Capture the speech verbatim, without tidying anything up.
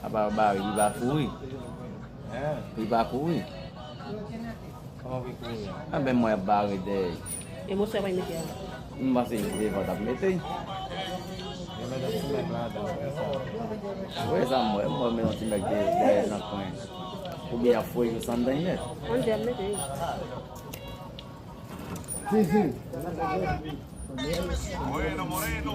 Apa Bari, li pa kouri. Li pa kouri. Kòman pou l kouri a? Anben mwen ap bare dèyè. E mwen sou ap mete a. M panse li devan t ap mete. Yo mete ti nèg ladan, wè sa. Wè sa m wè, m wè men yon ti nèg de- dèyè nan kwen. Oubyen y ap foye jis anndan nèt. Anndan y ap mete. Si, si. Moreno, Moreno.